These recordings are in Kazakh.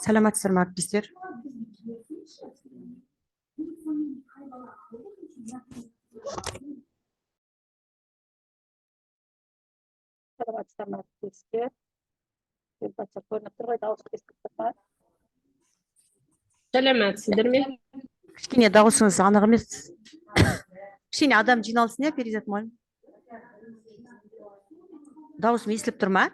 Саламатсыздар ма, әріптестер? Саламатсыздар ма, әріптестер? Презентация көрініп тұр ғой, дауыс естіліп тұр ма? Сәлеметсіздер ме? Кішкене дауысыңыз анық емес. Кішкене адам жиналсын, иә, Перизат мұғалім. Дауысым естіліп тұр ма?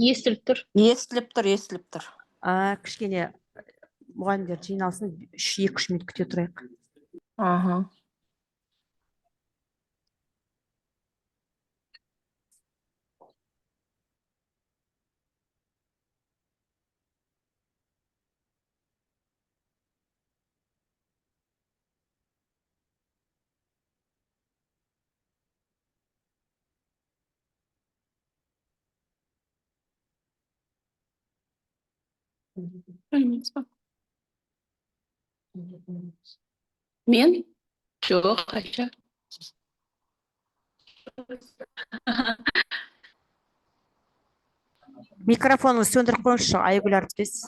Естіліп тұр. Естіліп тұр, естіліп тұр. А, кішкене мұғалімдер жиналсын, үш 2-3 минут күте тұрайық. Аха. Сәлеметсіз ба? Мен? Жоқ, Айша. Микрофоныңызды сөндіріп қойыңызшы, Айгүл әріптес.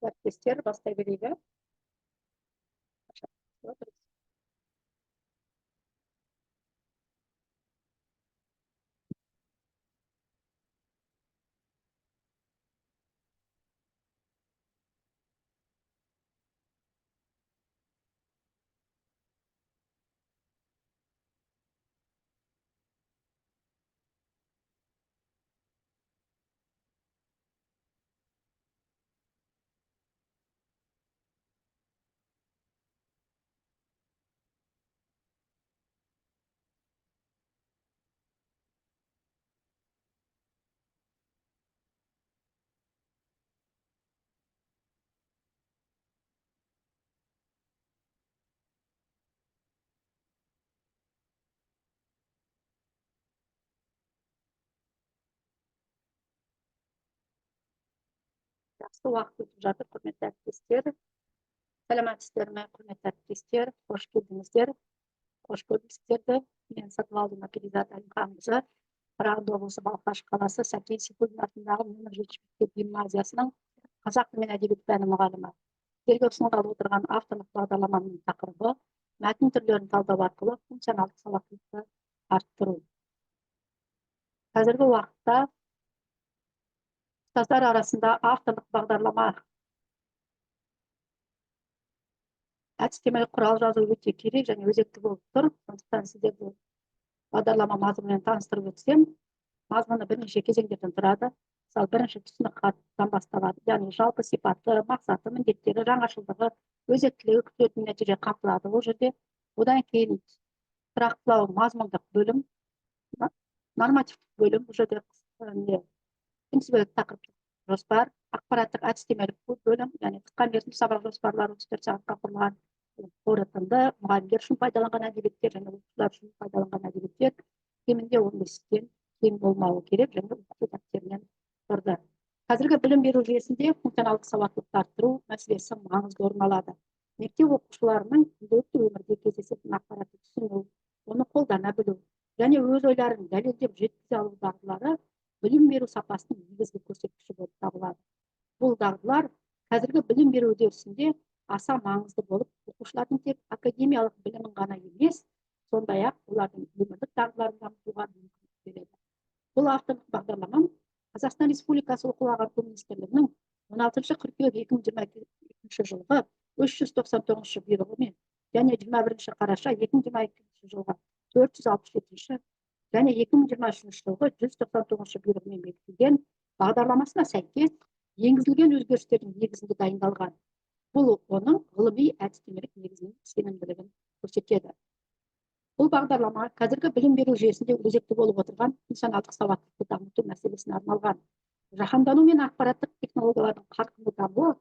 Әріптестер, бастай берейік, иә? Жақсы уақыт өтіп жатыр, құрметті әріптестер. Сәлеметсіздер ме, құрметті әріптестер? Қош келдіңіздер. Қош көрдік сіздерді. Мен Сатыбалдина Перизат Әлімханқызы, Қарағанды облысы, Балқаш қаласы, Сәкен Сейфуллин атындағы нөмір 7 мектеп гимназиясының қазақ тілі мен әдебиет пәні мұғалімі. Сіздерге ұсынғалы отырған авторлық бағдарламаның тақырыбы: Мәтін түрлерін талдау арқылы функционалдық сауаттылықты арттыру. Қазіргі уақытта ұстаздар арасында авторлық бағдарлама, әдістемелік құрал жазу өте керек және өзекті болып тұр. Сондықтан сіздерді бағдарлама мазмұнымен таныстырып өтсем. Мазмұны бірнеше кезеңдерден тұрады. Мысалы, бірінші түсінік хаттан басталады, яғни жалпы сипаты, мақсаты, міндеттері, жаңашылдығы, өзектілігі, күтілетін нәтиже қамтылады ол жерде. Одан кейін тұрақтылау мазмұндық бөлім, нормативтік бөлім, бұл жерде не принципиалдық тақырыптық жоспар, ақпараттық әдістемелік бөлім, яғни қысқа мерзімді сабақ жоспарлары 34 сағатқа құрылған, қорытынды, мұғалімдер үшін пайдаланған әдебиеттер және оқушылар үшін пайдаланған әдебиеттер кемінде 15-тен кем болмауы керек және оқыту дәптерінен тұрды. Қазіргі білім беру жүйесінде функционалдық сауаттылықты арттыру мәселесі маңызды орын алады. Мектеп оқушыларының күнделікті өмірде кездесетін ақпаратты түсіну, оны қолдана білу және өз ойларын дәлелдеп жеткізе алу дағдылары білім беру сапасының негізгі көрсеткіші болып табылады. Бұл дағдылар қазіргі білім беру үдерісінде аса маңызды болып, оқушылардың тек академиялық білімін ғана емес, сондай-ақ олардың өмірлік дағдыларын дамытуға мүмкіндік береді. Бұл авторлық бағдарламам Қазақстан Республикасы Оқу ағарту министрлігінің 16 қыркүйек 2022 жылғы 399 бұйрығымен және 21 қараша 2022 жылғы 467 және 2023 жылғы 199 бұйрығымен бекітілген бағдарламасына сәйкес енгізілген өзгерістердің негізінде дайындалған. Бұл оның ғылыми әдістемелік негізінің сенімділігін көрсетеді. Бұл бағдарлама қазіргі білім беру жүйесінде өзекті болып отырған функционалдық сауаттылықты дамыту мәселесіне арналған. Жаһандану мен ақпараттық технологиялардың қарқынды дамуы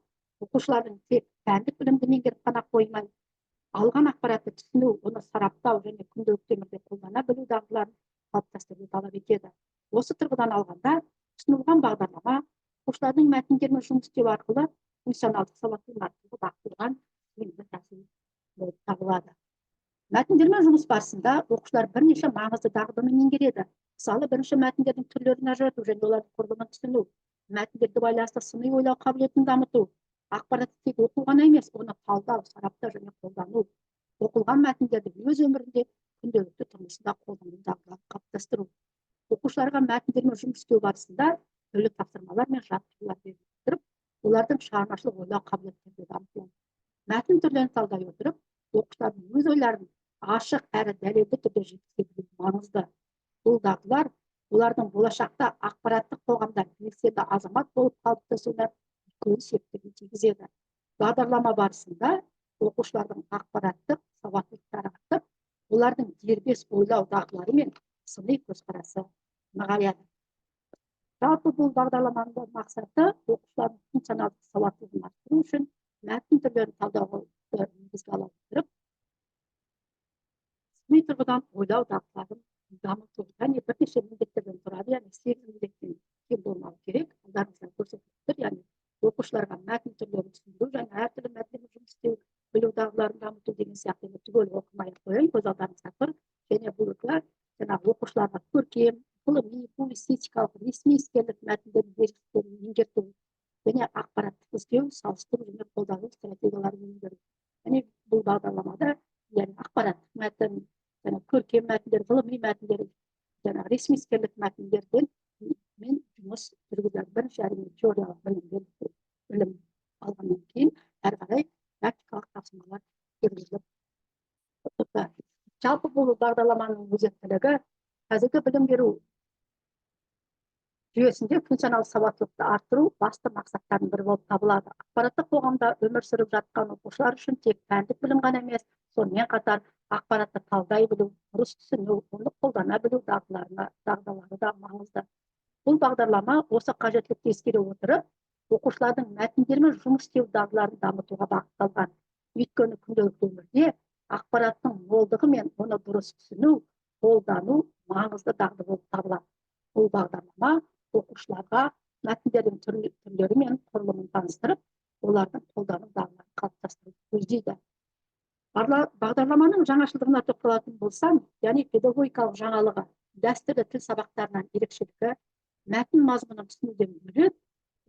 оқушылардың тек пәндік білімді меңгеріп қана қоймай, алған ақпаратты түсіну, оны сараптау және күнделікті өмірде қолдана білу дағдыларын қалыптастыруды талап етеді. Осы тұрғыдан алғанда, ұсынылған бағдарлама оқушылардың мәтіндермен жұмыс істеу арқылы функционалдық сауаттылығын арттыруға бағытталған тиімді тәсіл болып табылады. Мәтіндермен жұмыс барысында оқушылар бірнеше маңызды дағдыны меңгереді. Мысалы, бірінші мәтіндердің түрлерін ажырату және олардың құрылымын түсіну, мәтіндерге байланысты сыни ойлау қабілетін дамыту, ақпаратты тек оқу ғана емес, оны талдау, сараптау және қолдану, оқылған мәтіндерді өз өмірінде күнделікті тұрмысында қолдану дағдыларын қалыптастыру. Оқушыларға мәтіндермен жұмыс істеу барысында түрлі тапсырмалар мен жаттығулар беріп отырып, олардың шығармашылық ойлау қабілеттерін дамыту. Мәтін түрлерін талдай отырып, оқушылардың өз ойларын ашық әрі дәлелді түрде жеткізе білу маңызды. Бұл дағдылар олардың болашақта ақпараттық қоғамда белсенді азамат болып қалыптасуына үлкен септігін тигізеді. Бағдарлама барысында оқушылардың ақпараттық сауаттылықтары артып, олардың дербес ойлау дағдылары мен сыни көзқарасы нығаяды. Жалпы бұл бағдарламаның мақсаты оқушылардың функционалдық сауаттылығын арттыру үшін мәтін түрлерін талдауға негізге ала отырып, сыни тұрғыдан ойлау дағдыларын дамыту және бірнеше міндеттерден тұрады, яғни 8 міндеттен кем болмауы керек. Алдарыңызда көрсетіліп тұр, яғни оқушыларға мәтін түрлерін түсіндіру және әртүрлі мәтінмен жұмыс істеу білу дағдыларын дамыту деген сияқты. Енді түгел оқымай ақ қояйын, көз алдарыңызда тұр. Және бұл жаңағы оқушыларға көркем, ғылыми, публицистикалық, ресми іскерлік мәтіндердің ерекшеліктерін меңгерту және ақпараттық іздеу, салыстыру және қолдану стратегияларын меңгеру. Және бұл бағдарламада, яғни ақпараттық мәтін, және көркем мәтіндер, ғылыми мәтіндер, жаңағы ресми іскерлік мәтіндерден мен жұмыс жүргізеді. Бірінші әрине теориялық білім, білім алғаннан кейін әрі қарай практикалық тапсырмалар жүргізіліп отырды. Жалпы бұл бағдарламаның өзектілігі қазіргі білім беру жүйесінде функционалды сауаттылықты арттыру басты мақсаттардың бірі болып табылады. Ақпараттық қоғамда өмір сүріп жатқан оқушылар үшін тек пәндік білім ғана емес, сонымен қатар ақпаратты талдай білу, дұрыс түсіну, оны қолдана білу дағдылары да маңызды. Бұл бағдарлама осы қажеттілікті ескере отырып, оқушылардың мәтіндермен жұмыс істеу дағдыларын дамытуға бағытталған. Өйткені күнделікті өмірде ақпараттың молдығы мен оны дұрыс түсіну, қолдану маңызды дағды болып табылады. Бұл бағдарлама оқушыларға мәтіндердің түрлері мен құрылымын таныстырып, олардың қолдану дағдыларын қалыптастыруды көздейді. Бағдарламаның жаңашылдығына тоқталатын болсам, яғни педагогикалық жаңалығы, дәстүрлі тіл сабақтарынан ерекшелігі, мәтін мазмұнын түсінуден бөлек,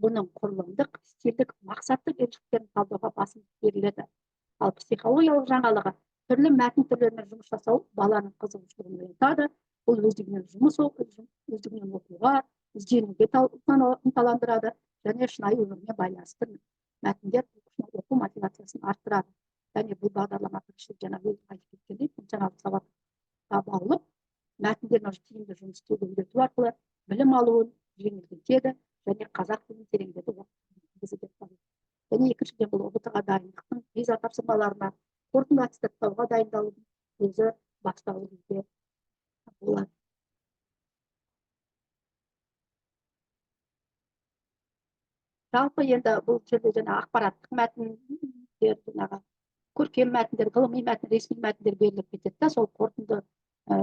оның құрылымдық, стильдік, мақсаттық ерекшеліктерін талдауға басымдық беріледі. Ал психологиялық жаңалығы Түрлі мәтін түрлерімен жұмыс жасау баланың қызығушылығын оятады. Бұл өздігінен жұмыс өздігінен оқуға, ізденуге ынталандырады және шынайы өмірмен байланысты мәтіндер оқушының оқу мотивациясын арттырады. Және бұл бағдарлама бірінші, жаңа өзім айтып кеткендей, функционалдық сауатқа баулып, мәтіндермен тиімді жұмыс істеуді үйрету арқылы білім алуын жеңілдетеді және қазақ тілін тереңдетіп негізі деп табылады. Және екіншіден, бұл ҰБТ ға дайындықтың, ПИЗА тапсырмаларына, қорытынды аттестаттауға дайындалудың өзі бастауы деуге болады. Жалпы енді бұл жерде жаңа ақпараттық мәтіндер, жаңағы көркем мәтіндер, ғылыми мәтін, ресми мәтіндер беріліп кетеді да, сол қорытынды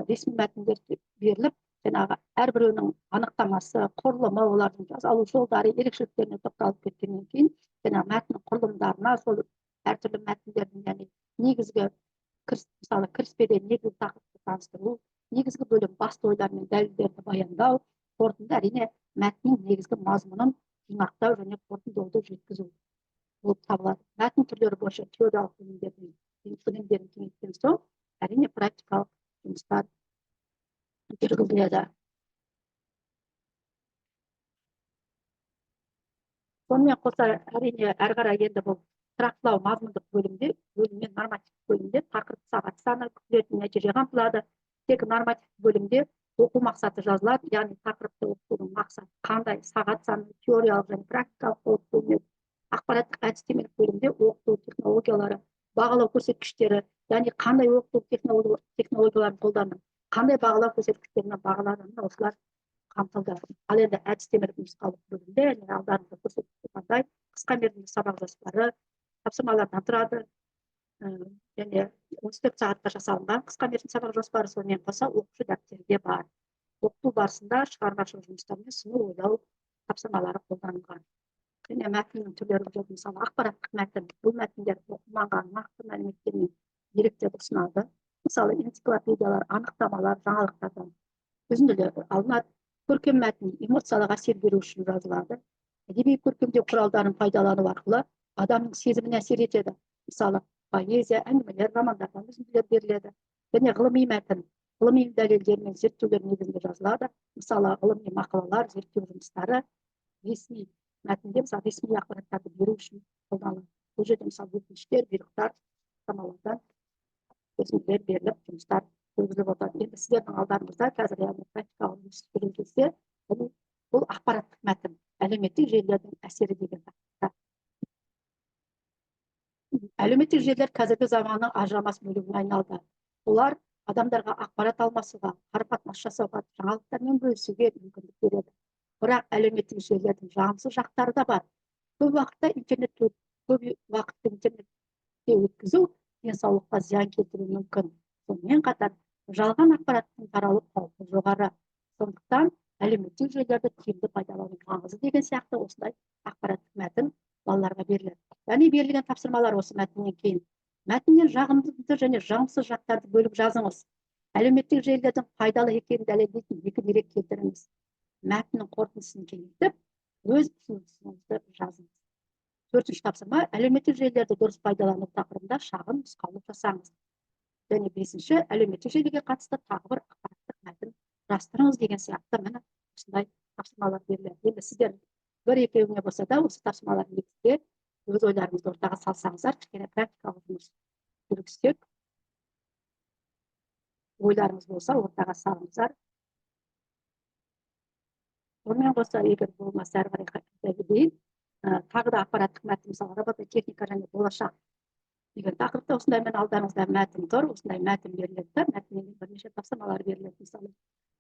ресми мәтіндер беріліп, жаңағы әрбіреуінің анықтамасы, құрылымы, олардың жасалу жолдары, ерекшеліктеріне тоқталып кеткеннен кейін, жаңағы мәтін құрылымдарына, сол әртүрлі мәтіндердің, яғни негізгі мысалы, кіріспеде негізгі тақырыпты таныстыру, негізгі бөлім басты ойлар мен дәлелдерді баяндау, қорытынды, әрине, мәтіннің негізгі мазмұнын жинақтау және қорытындылауды жеткізу болып табылады. Мәтін түрлері бойынша теориялық білімдерін кеңейткен соң, әрине, практикалық жұмыстар жүргізіледі. Сонымен қоса, әрине, әрі қарай енді бұл тұрақтылау мазмұндық бөлімде, бөлім мен нормативтік бөлімде тақырып, сағат саны, күтілетін нәтиже қамтылады. Тек нормативтік бөлімде оқу мақсаты жазылады, яғни тақырыпты оқытудың мақсаты қандай, сағат саны, теориялық және практикалық болып бөлінеді. Ақпараттық әдістемелік бөлімде оқыту технологиялары, бағалау көрсеткіштері, яғни қандай оқыту технологияларын қолдандым, қандай бағалау көрсеткіштеріне бағаладым, осылар қамтылды. Ал енді әдістемелік нұсқаулық бөлімде, яғни алдарыңызда көрсетіп тұрғандай, қысқа мерзімді сабақ жоспары тапсырмалардан тұрады. Және 34 сағатқа жасалынған қысқа мерзімді сабақ жоспары, сонымен қоса оқушы дәптері де бар. Оқыту барысында шығармашылық жұмыстар мен сыни ойлау тапсырмалары қолданылған. Және мәтіннің түрлері бұл жерде, мысалы, ақпараттық мәтін. Бұл мәтіндер оқырманға нақты мәліметтер мен деректерді ұсынады. Мысалы, энциклопедиялар, анықтамалар, жаңалықтардан үзінділер алынады. Көркем мәтін эмоциялық әсер беру үшін жазылады. Әдеби көркемдеу құралдарын пайдалану арқылы адамның сезіміне әсер етеді. Мысалы, поэзия, әңгімелер, романдардан үзінділер беріледі. Және ғылыми мәтін ғылыми дәлелдер мен зерттеулер негізінде жазылады. Мысалы, ғылыми мақалалар, зерттеу жұмыстары. Ресми мәтінде, мысалы, ресми ақпараттарды беру үшін қолданылады. Бұл жерде, мысалы, өтініштер, бұйрықтар, хаттамалардан үзінділер беріліп, жұмыстар жүргізіліп отырады. Енді сіздердің алдарыңызда қазір, яғни практикалық жұмыс жүргізілсе, бұл ақпараттық мәтін, әлеуметтік желілердің әсері деген тақырыпта. Әлеуметтік желілер қазіргі заманның ажырамас бөлігіне айналды. Олар адамдарға ақпарат алмасуға, қарым-қатынас жасауға, жаңалықтармен бөлісуге мүмкіндік береді. Бірақ әлеуметтік желілердің жағымсыз жақтары да бар. Көп уақытты интернетте өткізу денсаулыққа зиян келтіруі мүмкін. Сонымен қатар жалған ақпараттың таралу қаупі жоғары. Сондықтан әлеуметтік желілерді тиімді пайдалану маңызды деген сияқты осындай ақпараттық мәтін балаларға беріледі. Яғни берілген тапсырмалар осы мәтіннен кейін. Мәтіннен жағымды және жағымсыз жақтарды бөліп жазыңыз. Әлеуметтік желілердің пайдалы екенін дәлелдейтін екі дерек келтіріңіз. Мәтіннің қорытындысын кеңейтіп, өз ұсынысыңызды жазыңыз. Төртінші тапсырма: әлеуметтік желілерді дұрыс пайдалану тақырыбында шағын нұсқаулық жасаңыз. Және бесінші, әлеуметтік желіге қатысты тағы бір ақпараттық мәтін құрастырыңыз деген сияқты, міне, осындай тапсырмалар беріледі. Енді сіздер бір екеуіне болса да осы тапсырмалар негізінде өз ойларыңызды ортаға салсаңыздар, кішкене практикалық жұмыс жүргізсек, ойларыңыз болса, ортаға салыңыздар. Сонымен қоса, егер болмаса, әрі қарай айта кетейін. Тағы да ақпараттық мәтін, мысалы, робототехника және болашақ деген тақырыпта осындай, мен алдарыңызда мәтін тұр, осындай мәтін беріледі да, мәтіннен бірнеше тапсырмалар беріледі. Мысалы,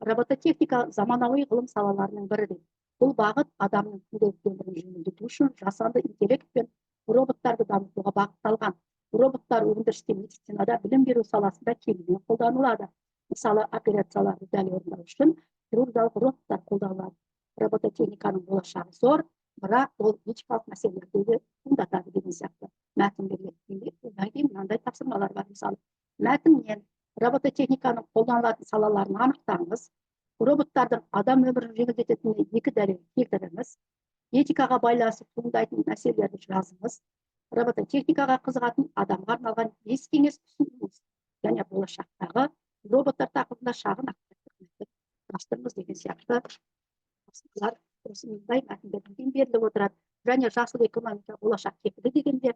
робототехника заманауи ғылым салаларының бірі дейді. Бұл бағыт адамның күнделікті өмірін жеңілдету үшін жасанды интеллект пен роботтарды дамытуға бағытталған. Роботтар өндірісте, медицинада, білім беру саласында кеңінен қолданылады. Мысалы, операцияларды дәл орындау үшін хирургиялық роботтар қолданылады. Робототехниканың болашағы зор, бірақ ол этикалық мәселелерді де туындатады деген сияқты мәтін беріледі. Одан кейін мынандай тапсырмалар бар. Мысалы, мәтіннен робототехниканың қолданылатын салаларын анықтаңыз, роботтардың адам өмірін жеңілдететініне екі дәлел келтіріңіз, этикаға байланысты туындайтын мәселелерді жазыңыз, робототехникаға қызығатын адамға арналған 5 кеңес ұсыныңыз. Және болашақтағы роботтар тақырыбында шағын ақпараттық мәтін құрастырыңыз деген сияқты тапсырмалар осындай мәтіндерден кейін беріліп отырады. Және жасыл экономика болашақ кепілі дегенде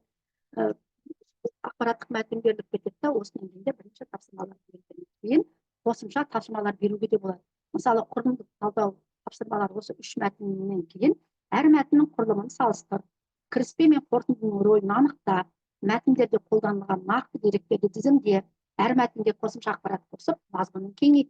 ақпараттық мәтін беріліп кетеді да, осыдан кейін де бірінші тапсырмалар берілгеннен кейін қосымша тапсырмалар беруге де болады. Мысалы, құрылымдық талдау тапсырмалар осы үш мәтіннен кейін: әр мәтіннің құрылымын салыстыр, кіріспе мен қорытындының рөлін анықта, мәтіндерде қолданылған нақты деректерді тізімде, әр мәтінге қосымша ақпарат қосып, мазмұнын кеңейт,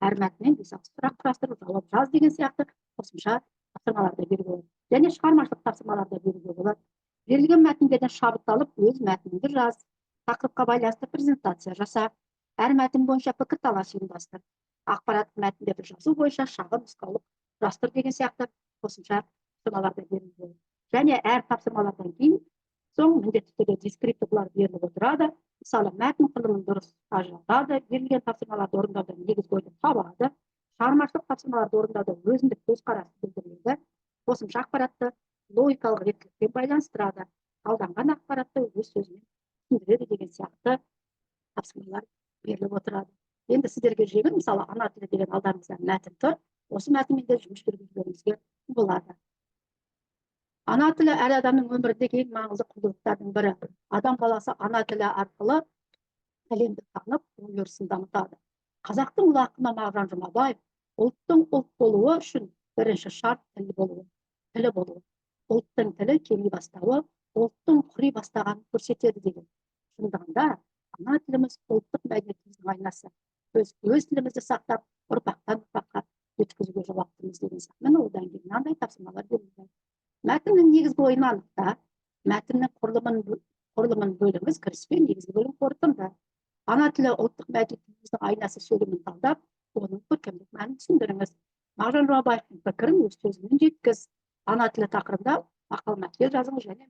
әр мәтіннен 5-6 сұрақ құрастырып, жауап жаз деген сияқты қосымша тапсырмалар да беруге болады. Және шығармашылық тапсырмалар да беруге болады: берілген мәтіндерден шабыт алып, өз мәтініңді жаз, тақырыпқа байланысты презентация жаса, әр мәтін бойынша пікірталас ұйымдастыр, ақпараттық мәтіндерді жазу бойынша шағын нұсқаулық құрастыр деген сияқты қосымша тапсырмалар да берілуге болады. Және әр тапсырмалардан кейін соң міндетті түрде дескрипторлар беріліп отырады. Мысалы, мәтін құрылымын дұрыс ажыратады, берілген тапсырмаларды орындауда негізгі ойды табады, шығармашылық тапсырмаларды орындауда өзіндік көзқарасын білдіреді, қосымша ақпаратты логикалық реттілікпен байланыстырады, талданған ақпаратты өз сөзімен түсіндіреді деген сияқты тапсырмалар беріліп отырады. Енді сіздерге жеңіл, мысалы, «Ана тілі» деген алдарыңызда мәтін тұр, осы мәтінмен де жұмыс жүргізулеріңізге болады. Ана тілі — әр адамның өміріндегі ең маңызды құндылықтардың бірі. Адам баласы ана тілі арқылы әлемді танып, ой өрісін дамытады. Қазақтың ұлы ақыны Мағжан Жұмабаев: «Ұлттың ұлт болуы үшін бірінші шарт — тіл болуы, тілі болуы. Ұлттың тілі кеми бастауы ұлттың құри бастағанын көрсетеді», — деген. Шындығында, ана тіліміз — ұлттық мәдениетіміздің айнасы. Біз өз тілімізді сақтап, ұрпақтан ұрпаққа өткізуге жауаптымыз деген сияқты. Міне, одан кейін мынандай тапсырмалар берілді: мәтіннің негізгі ойын анықта, мәтіннің құрылымын бөліңіз: кіріспе, негізгі бөлім, қорытынды; «Ана тілі — ұлттық мәдениетіміздің айнасы» сөйлемін талдап, оның көркемдік мәнін түсіндіріңіз; Мағжан Жұмабаевтың пікірін өз сөзімен жеткіз; ана тілі тақырыбында мақал мәтел жазыңыз және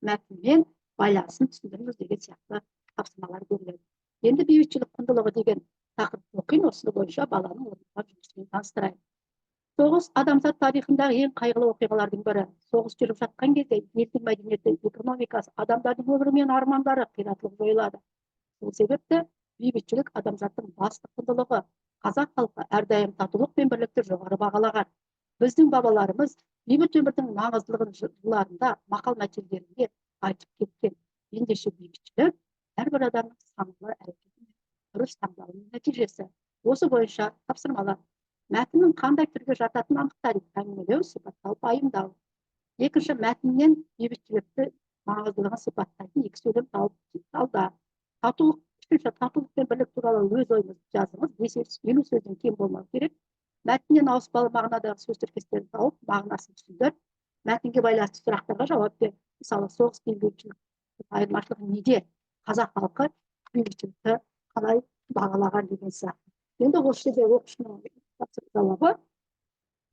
мәтінмен байланысын түсіндіріңіз деген сияқты тапсырмалар беріледі. Енді «Бейбітшілік құндылығы» деген тақырыпты оқиын, осы бойынша баланың орындаған жұмысымен таныстырайын. Соғыс — адамзат тарихындағы ең қайғылы оқиғалардың бірі. Соғыс жүріп жатқан кезде елдің мәдениеті, экономикасы, адамдардың өмірі мен армандары қиратылып жойылады. Сол себепті бейбітшілік — адамзаттың басты құндылығы. Қазақ халқы әрдайым татулық пен бірлікті жоғары бағалаған. Біздің бабаларымыз бейбіт өмірдің маңыздылығын жырларында, мақал мәтелдерінде айтып кеткен. Ендеше, бейбітшілік — әрбір адамның саналы әрекеті мен дұрыс таңдауының нәтижесі. Осы бойынша тапсырмалар: мәтіннің қандай түрге жататынын анықта дейді: әңгімелеу, сипаттау, пайымдау. Екінші, мәтіннен бейбітшілікті маңыздылығын сипаттайтын екі сөйлем тауып талда. Татулық. Үшінші, татулық пен бірлік туралы өз ойыңызды жазыңыз, 550 сөзден кем болмау керек. Мәтіннен ауыспалы мағынадағы сөз тіркестерін тауып, мағынасын түсіндір. Мәтінге байланысты сұрақтарға жауап бер. Мысалы, соғыс пен бейбітшілік айырмашылығы неде? Қазақ халқы бейбітшілікті қалай бағалаған деген сияқты. Енді осы жерде оқушының жауабы: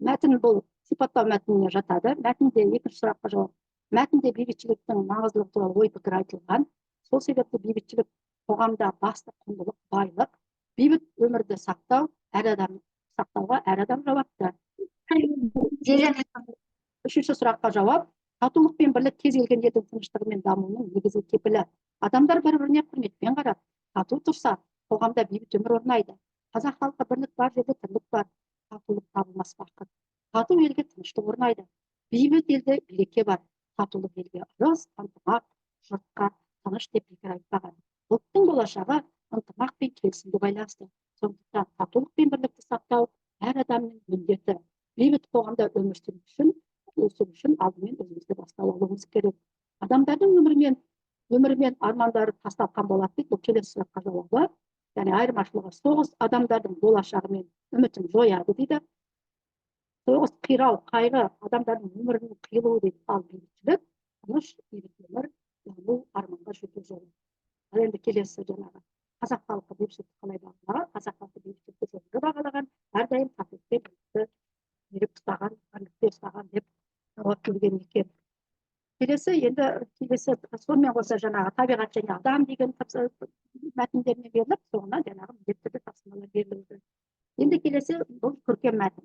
мәтін бұл сипаттау мәтініне жатады. Мәтінде, екінші сұраққа жауап: мәтінде бейбітшіліктің маңыздылығы туралы ой пікір айтылған. Сол себепті бейбітшілік — қоғамда басты құндылық, байлық. Бейбіт өмірді сақтау әр адам сақтауға әр адам жауапты. Үшінші сұраққа жауап: татулық пен бірлік — кез келген елдің тыныштығы мен дамуының негізгі кепілі. Адамдар бір біріне құрметпен қарап, тату тұрса, қоғамда бейбіт өмір орнайды. Қазақ халқы: «Бірлік бар жерде тірлік бар, татулық — табылмас бақыт. Тату елге тыныштық орнайды. Бейбіт елде береке бар, татулық елге ырыс, ынтымақ, жұртқа тыныш», — деп бекер айтпаған. Ұлттың болашағы ынтымақ пен келісімге байланысты. Сондықтан татулық пен бірлікті сақтау — әр адамның міндеті. Бейбіт қоғамда өмір сүру үшін алдымен өзімізді бастау алуымыз керек. Адамдардың өмірі мен армандары тас талқан болады дейді. Бұл келесі сұраққа жауабы. Яғни айырмашылығы: соғыс адамдардың болашағы мен үмітін жояды дейді. Соғыс — қирау, қайғы, адамдардың өмірінің қиылуы дейді. Ал бейбітшілік — тыныш, бейбіт өмір, даму, арманға жету жолы. Ал енді келесі жаңағы: қазақ халқы бейбітшілікті қалай бағалаған? Қазақ халқы бейбітшілікті жоғары бағалаған, әрдайым татулық пен бірлікті берік ұстаған, бірлікте ұстаған деп жауап берген екен. Келесі, енді келесі, сонымен қоса жаңағы «Табиғат және адам» деген мәтіндеріне беріліп, соңынан жаңағы міндетті түрде тапсырмалар беріліп. Енді келесі бұл көркем мәтін.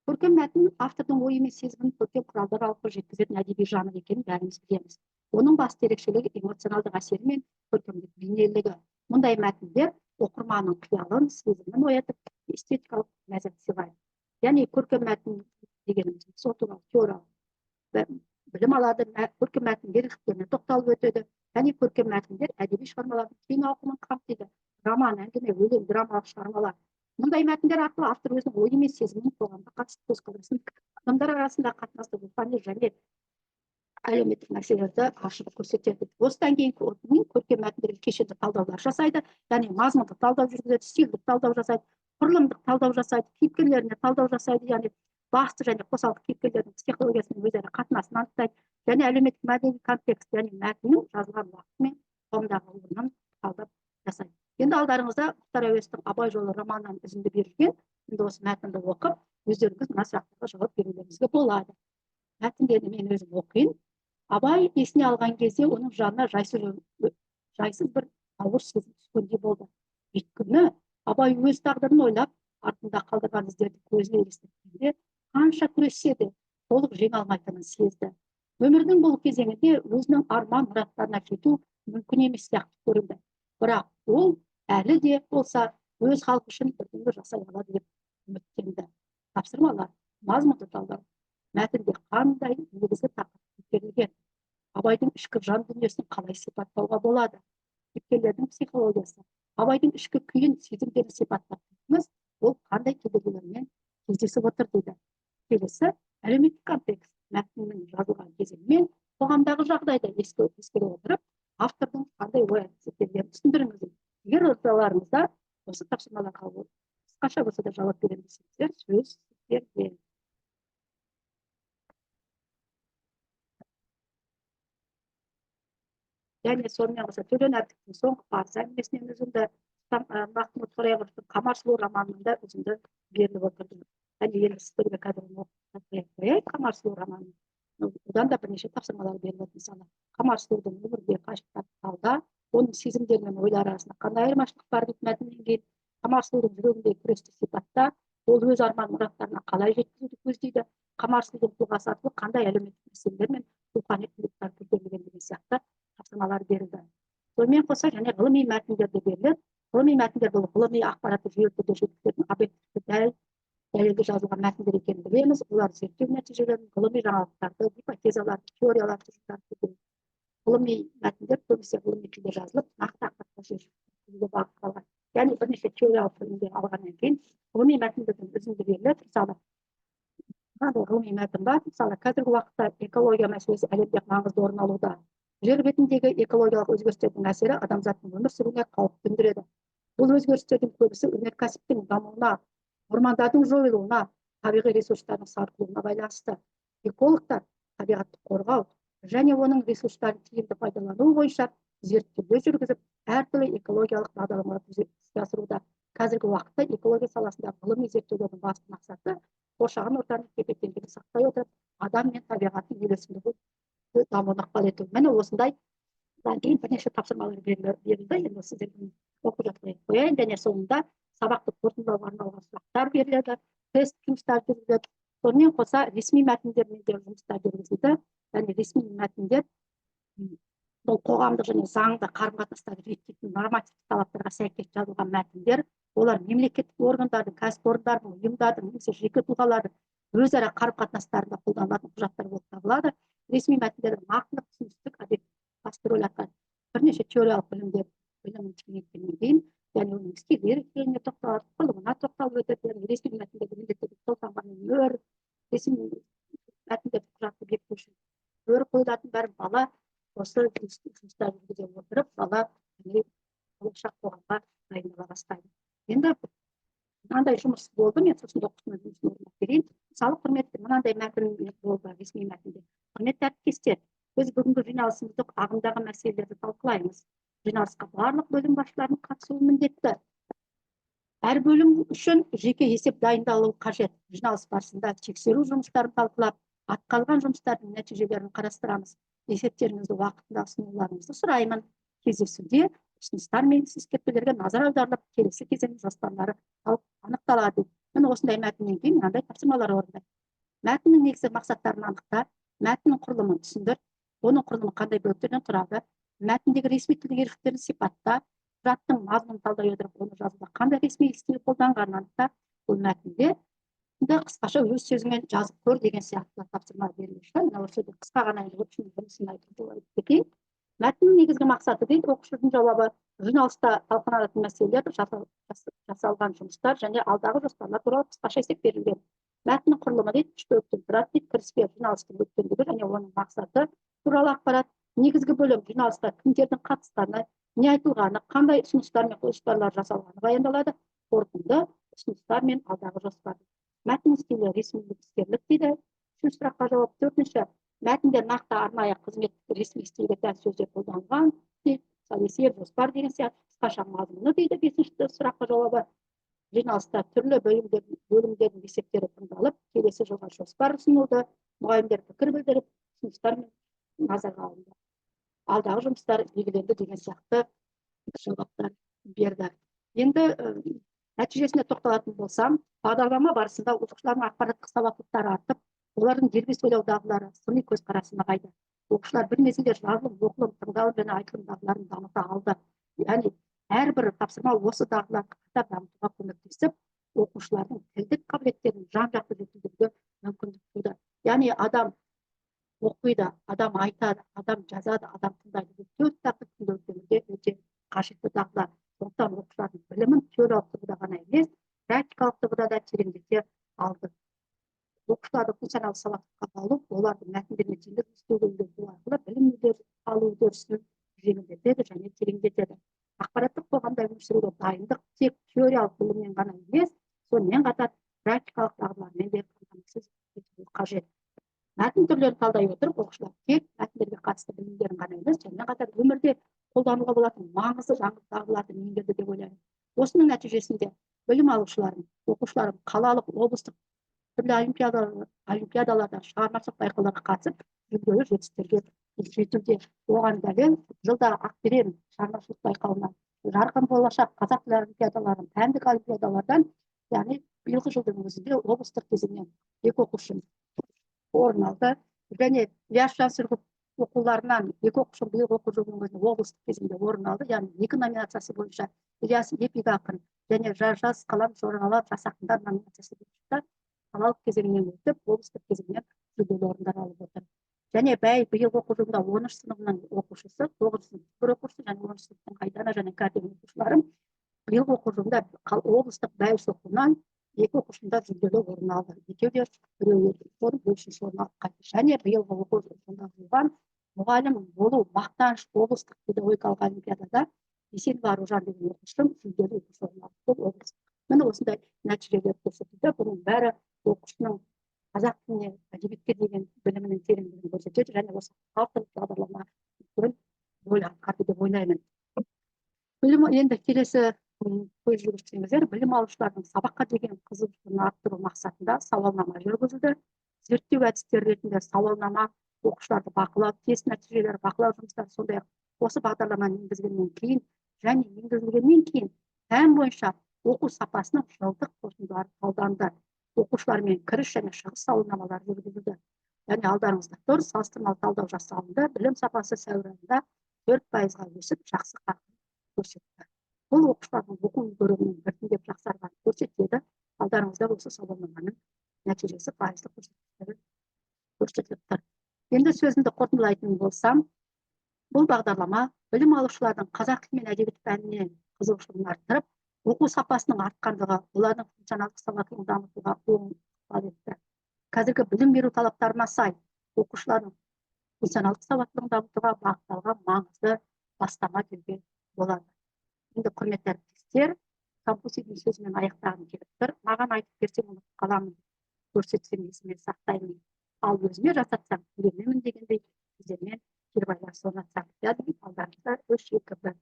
Көркем мәтін — автордың ойы мен сезімін көркем құралдар арқылы жеткізетін әдеби жанр екенін бәріміз білеміз. Оның басты ерекшелігі — эмоционалдық әсері мен көркемдік бейнелілігі. Мұндай мәтіндер оқырманның қиялын, сезімін оятып, эстетикалық ләззат сыйлайды. Яғни көркем мәтін дегеніміз сол туралы теориялық білім алады, көркем мәтін ерекшеліктеріне тоқталып өтеді. Яғни көркем мәтіндер әдеби шығармалардың кең ауқымын қамтиды. Роман, әңгіме, өлең, драмалық шығармалар. Мұндай мәтіндер арқылы автор өзінің ойы мен сезімін, қоғамға қатысты көзқарасын, адамдар арасындағы қатынасты, рухани және әлеуметтік мәселелерді ашып көрсетеді. Осыдан кейін көркем мәтіндерге кешенді талдаулар жасайды, яғни мазмұндық талдау жүргізеді, стильдік талдау жасайды, құрылымдық талдау жасайды, кейіпкерлеріне талдау жасайды, яғни басты және қосалқы кейіпкерлердің психологиясының өзара қатынасын анықтайды және әлеуметтік мәдени контекст, яғни мәтіннің жазылған уақыты мен қоғамдағы орнын талдап жасайды. Енді алдарыңызда Мұхтар Әуезовтің «Абай жолы» романынан үзінді берілген. Енді осы мәтінді оқып, өздеріңіз мына сұрақтарға жауап берулеріңізге болады. Мәтінді енді мен өзім оқиын. Абай есіне алған кезде оның жанына жайсыз бір ауыр сезім түскендей болды. Өйткені Абай өз тағдырын ойлап, артында қалдырған іздерді көзіне елестеткенде, қанша күрессе де толық жеңе алмайтынын сезді. Өмірдің бұл кезеңінде өзінің арман мұраттарына жету мүмкін емес сияқты көрінді. Бірақ ол әлі де болса өз халқы үшін бірдеңе жасай алады деп үміттенді. Тапсырмалар: мазмұнды талдау. Мәтінде қандай негізгі тақырып көтерілген? Абайдың ішкі жан дүниесін қалай сипаттауға болады? Кейіпкерлердің психологиясы. Абайдың ішкі күйін, сезімдерін сипаттап тұрмыз, ол қандай кедергілермен кездесіп отыр дейді. Келесі әлеуметтік контекст. Мәтіннің жазылған кезеңімен қоғамдағы жағдайды ескере отырып, автордың қандай ой әрекеттерін түсіндіріңіз дейді. Егер орталарыңызда осы тапсырмаларға қысқаша болса да жауап беремін десеңіздер, сөз сіздерде. Және сонымен қоса Төлен Әбдіковтің «Соңғы парыз» әңгімесінен үзінді, Махмұт Торайғыровтың «Қамар сұлу» романынан да үзінді беріліп отырды. Және енді сіздерге қазір оқып қояйын «Қамар сұлу» романын. Одан да бірнеше тапсырмалар беріледі. Мысалы, Қамар сұлудың өмірге қашықтап талда, оның сезімдері мен ойлары арасында қандай айырмашылық бар дейді мәтіннен кейін. Қамар сұлудың жүрегіндегі күресті сипатта, ол өз арман мұраттарына қалай жеткізуді көздейді, Қамар сұлудың тұлғасы арқылы қандай әлеуметтік мәселелер мен рухани құндылықтар көтерілген деген сияқты тапсырмалар берілді. Сонымен қоса және ғылыми мәтіндер де беріледі. Ғылыми мәтіндер бұл ғылыми ақпаратты жүйелі түрде жеткізетін, объективті, дәл дәлелді жазылған мәтіндер екенін білеміз. Олар зерттеу нәтижелерін, ғылыми жаңалықтарды, гипотезаларды, теорияларды тұжырымдайды. Ғылыми мәтіндер көбінесе ғылыми тілде жазылып, нақты ақпаратқа жеткізуге бағытталған. Яғни бірнеше теориялық білімдер алғаннан кейін ғылыми мәтіндерден үзінді беріледі. Мысалы, мынандай ғылыми мәтін бар. Мысалы, қазіргі уақытта экология мәселесі әлемде маңызды орын алуда. Жер бетіндегі экологиялық өзгерістердің әсері адамзаттың өмір сүруіне қауіп төндіреді. Бұл өзгерістердің көбісі өнеркәсіптің дамуына, ормандардың жойылуына, табиғи ресурстардың сарқылуына байланысты. Экологтар табиғатты қорғау және оның ресурстарын тиімді пайдалану бойынша зерттеулер жүргізіп, әртүрлі экологиялық бағдарламалар іске асыруда. Қазіргі уақытта экология саласындағы ғылыми зерттеулердің басты мақсаты қоршаған ортаның тепе-теңдігін сақтай отырып, адам мен табиғаттың үйлесімді дамуына ықпал ету. Міне, осындай кейін бірнеше тапсырмалар берілді. Енді сіздердің оқып жатқанын қояйын. Және соңында сабақты қорытындылауға арналған сұрақтар беріледі, тест жұмыстары жүргізіледі. Сонымен қоса ресми мәтіндермен де жұмыстар жүргізілді. Және ресми мәтіндер бұл қоғамдық және заңды қарым қатынастарды реттейтін нормативтік талаптарға сәйкес жазылған мәтіндер. Олар мемлекеттік органдардың, кәсіпорындардың, ұйымдардың немесе жеке тұлғалардың өзара қарым қатынастарында қолданылатын құжаттар болып табылады. Ресми мәтіндердің нақтылық, түсіністік, объективті басты рөл атқарады. Бірнеше теориялық білімдер білімін кеңейткеннен кейін, яғни оның стиль ерекшелігіне тоқталады, құрылымына тоқталып өтеді. Яғни ресми мәтіндерді міндетті түрде қолтаңбамен мөр, ресми мәтіндерді құжатты бекіту үшін мөр қойылатын. Бәрін бала осы жұмыстар жүргізе отырып, бала болашақ қоғамға дайындала бастайды. Енді мынандай жұмыс болды, мен сосын оқушының жұмысын орындап берейін. Мысалы, құрметті, мынандай мәтін болды ресми мәтінде. Құрметті әріптестер, біз бүгінгі жиналысымызды ағымдағы мәселелерді талқылаймыз. Жиналысқа барлық бөлім басшыларының қатысуы міндетті. Әр бөлім үшін жеке есеп дайындалуы қажет. Жиналыс барысында тексеру жұмыстарын талқылап, атқарылған жұмыстардың нәтижелерін қарастырамыз. Есептеріңізді уақытында ұсынуларыңызды сұраймын. Кездесуде ұсыныстар мен ескертпелерге назар аударылып, келесі кезең жоспарлары анықталады. Міне, осындай мәтіннен кейін мынандай тапсырмалар орындайды. Мәтіннің негізгі мақсаттарын анықта, мәтіннің құрылымын түсіндір, оның құрылымы қандай бөліктерден тұрады, мәтіндегі ресми тілдің ерекшеліктерін сипатта, Құжаттың мазмұнын талдай отырып, оны жазуда қандай ресми стиль қолданғанын анықта. Бұл мәтінде қысқаша өз сөзіңмен жазып көр деген сияқты тапсырма берілуші. Мына осы жерде қысқа ғана енді оқушының жұмысын айтып кетейін. Мәтіннің негізгі мақсаты дейді оқушының жауабы: жиналыста талқыланатын мәселелер, жасалған жұмыстар және алдағы жоспарлар туралы қысқаша есеп берілген. Мәтіннің құрылымы дейді үш бөліктен тұрады дейді: кіріспе, жиналыстың өткендігі және оның мақсаты туралы ақпарат; негізгі бөлім, жиналыста кімдердің қатысқаны, не айтылғаны, қандай ұсыныстар мен жоспарлар жасалғаны баяндалады; қорытынды, ұсыныстар мен алдағы жоспар. Мәтін стилі ресмилік, іскерлік дейді. Үшінші сұраққа жауап. Төртінші, мәтінде нақты, арнайы, қызметтік, ресми стильге тән сөздер қолданылған дейді, мысалы, есеп, жоспар деген сияқты. Қысқаша мазмұны дейді. Бесінші сұраққа жауабы: жиналыста түрлі бөлімдердің есептері тыңдалып, келесі жылға жоспар ұсынылды, мұғалімдер пікір білдіріп, ұсыныстар мен назарға алынды, алдағы жұмыстар белгіленді деген сияқты жауаптар берді. Енді нәтижесіне тоқталатын болсам, бағдарлама барысында оқушылардың ақпараттық сауаттылықтары артып, олардың дербес ойлау дағдылары, сыни көзқарасы нығайды. Оқушылар бір мезгілде жазылым, оқылым, тыңдалым және айтылым дағдыларын дамыта алды. Яғни әрбір тапсырма осы дағдыларды қатар дамытуға көмектесіп, оқушылардың тілдік қабілеттерін жан жақты жетілдіруге мүмкіндік туды. Яғни адам оқиды, адам айтады, адам жазады, адам тыңдайды. Бұл төрт дағды күнделікті өмірде өте қажетті дағдылар. Сондықтан оқушылардың білімін теориялық тұрғыда ғана емес, практикалық тұрғыда да тереңдете алды. Оқушыларды функционалды сауаттылыққа баулып, оларды мәтіндермен тиімді жұмыс істеуге үйрету арқылы білім алу үдерісін жеңілдетеді және тереңдетеді. Ақпараттық қоғамда өмір сүруге дайындық тек теориялық біліммен ғана емес, сонымен қатар практикалық дағдылармен де қамтамасыз ету қажет. Мәтін түрлерін талдай отырып, оқушылар тек мәтіндерге қатысты білімдерін ғана емес, сонымен қатар өмірде қолдануға болатын маңызды дағдыларды меңгерді деп ойлаймын. Осының нәтижесінде білім алушыларым, оқушыларым қалалық, облыстық түрлі олимпиадаларда, шығармашылық байқауларға қатысып, жүлделі жетістіктерге жетуде. Оған дәлел: жылда «Ақберен» шығармашылық байқауына, «Жарқын болашақ» қазақ тілі олимпиадаларын, пәндік олимпиадалардан, яғни биылғы жылдың өзінде облыстық кезеңнен екі оқушым орын алды және Ілияс Жансүгіров оқуларынан екі оқушым биылғы оқу жылының өзінде облыстық кезеңде орын алды. Яғни екі номинациясы бойынша, «Ілияс эпик ақын» және «Жас қалам жорғалап жас ақындар» номинациясы бойынша қалалық кезеңнен өтіп, облыстық кезеңнен жүлделі орындар алып отыр. Және биылғы оқу жылында 10-сыныбының оқушысы, тоғызыншы сыныптың бір оқушысы және 10-сыныптың Айдана және Кәрден оқушыларым биылғы оқу жылында облыстық «Бәйіш» оқуынан екі оқушым да жүлделі орын алды. Екеуі де, біреуі екінші орын, біреуі үшінші орын алып қайтты. Және биылғы оқу жылында болған «Мұғалім болу мақтаныш» облыстық педагогикалық олимпиадада Есенова Аружан деген оқушым жүлделі екінші орын алды. Бұл облыс. Міне, осындай нәтижелер көрсетілді. Бұның бәрі оқушының қазақ тіліне, әдебиетке деген білімінің тереңдігін көрсетеді және осы авторлық бағдарлама үлкен рөл атқарды деп ойлаймын. Білім енді келесі көз жүгіртсеңіздер, білім алушылардың сабаққа деген қызығушылығын арттыру мақсатында сауалнама жүргізілді. Зерттеу әдістері ретінде сауалнама, оқушыларды бақылау, тест нәтижелері, бақылау жұмыстары, сондай ақ осы бағдарламаны енгізгеннен кейін және енгізілгеннен кейін пән бойынша оқу сапасының жылдық қорытындылары талданды. Оқушылармен кіріс және шығыс сауалнамалары жүргізілді. Және алдарыңызда тұр, салыстырмалы талдау жасалынды. Білім сапасы сәуір айында 4%-ға өсіп, жақсы қарқын көрсетті. Бұл оқушылардың оқу үлгерімінің біртіндеп жақсарғанын көрсетеді. Алдарыңызда осы сауалнаманың нәтижесі, пайыздық көрсеткіштері көрсетіліп тұр. Енді сөзімді қорытындылайтын болсам, бұл бағдарлама білім алушылардың қазақ тілі мен әдебиет пәніне қызығушылығын арттырып, оқу сапасының артқандығы олардың функционалдық сауаттылығын дамытуға оң ықпал етті. Қазіргі білім беру талаптарына сай оқушылардың функционалдық сауаттылығын дамытуға бағытталған маңызды бастама деуге болады. Енді, құрметті әріптестер, Конфуцийдің сөзімен аяқтағым келіп тұр: «Маған айтып берсең, ұмытып қаламын, көрсетсең, есіме сақтаймын, ал өзіме жасатсаң, үйренемін» дегендей, сіздермен кері байланыс орнатсақ. Яғни алдарыңызда үш, екі, бір.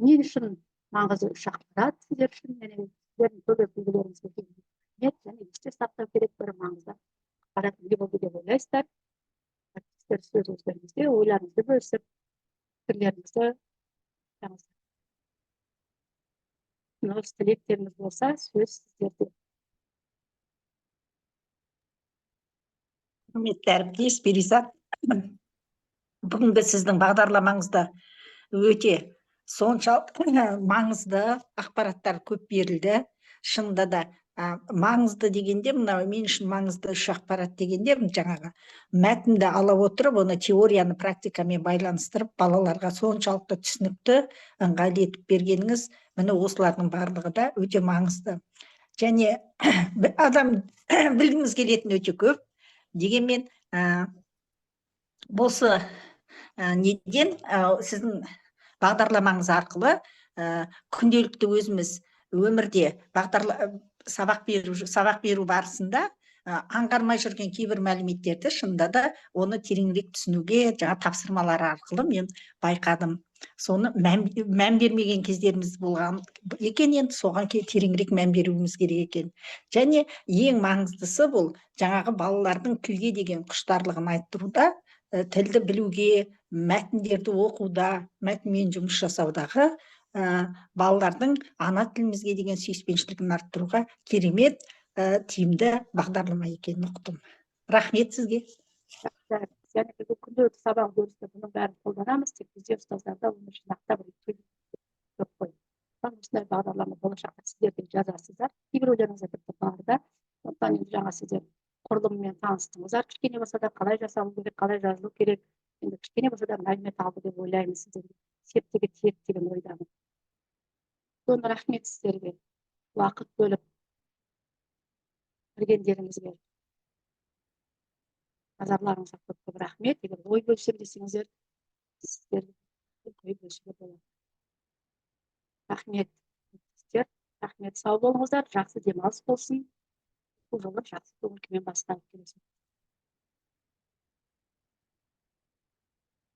Мен үшін маңызды үш ақпарат сіздер үшін және сіздердің көбірек үлгілеріңізге рахмет. Және есте сақтау керек бір маңызды ақпарат не болды деп ойлайсыздар, әріптестер? Сөз өздеріңізде, ойларыңызды бөлісіп, пікірлеріңізді айтыңыздар. Ұсыныс, тілектеріңіз болса, сөз сіздерде. Құрметті әріптес Перизат, бүгінгі сіздің бағдарламаңызда өте Соншалық маңызды ақпараттар көп берілді. Шынында да, маңызды дегенде, мынау мен үшін маңызды үш ақпарат дегенде, жаңағы мәтінді ала отырып, оны теорияны практикамен байланыстырып, балаларға соншалықты түсінікті, ыңғайлы етіп бергеніңіз, міне, осылардың барлығы да өте маңызды. Және адам білгіміз келетін өте көп. Дегенмен осы неден, сіздің бағдарламаңыз арқылы күнделікті өзіміз өмірде сабақ беру барысында аңғармай жүрген кейбір мәліметтерді, шынында да, оны тереңірек түсінуге жаңа тапсырмалар арқылы мен байқадым, соны мән бермеген кездеріміз болған екен. Енді соған тереңірек мән беруіміз керек екен. Және ең маңыздысы, бұл жаңағы балалардың тілге деген құштарлығын арттыруда, тілді білуге, мәтіндерді оқуда, мәтінмен жұмыс жасаудағы балалардың ана тілімізге деген сүйіспеншілігін арттыруға керемет, тиімді бағдарлама екенін ұқтым. Рахмет сізге. Жақсы. Яғни біз күнделікті сабақ үдерісінде бұның бәрін қолданамыз, тек бізде, ұстаздарда, оны жинақтап жоқ қой. Бірақ осындай бағдарлама болашақта сіздер де жазасыздар, кейбіреулеріңізде тіпті бар да. Сондықтан енді жаңа сіздер құрылымымен таныстыңыздар, кішкене болса да, қалай жасалу керек, қалай жазылу керек. Енді кішкене болса да мәлімет алды деп ойлаймын, сіздерге септігі тиеді деген ойдамын. Үлкен рахмет сіздерге уақыт бөліп кіргендеріңізге, назарларыңызға көп көп рахмет. Егер ой бөлісемін десеңіздер, сіздер ой бөлісуге болады. Рахмет сіздер, рахмет, сау болыңыздар, жақсы демалыс болсын. Бұл жылы жақсы көңіл күймен басталып келесі.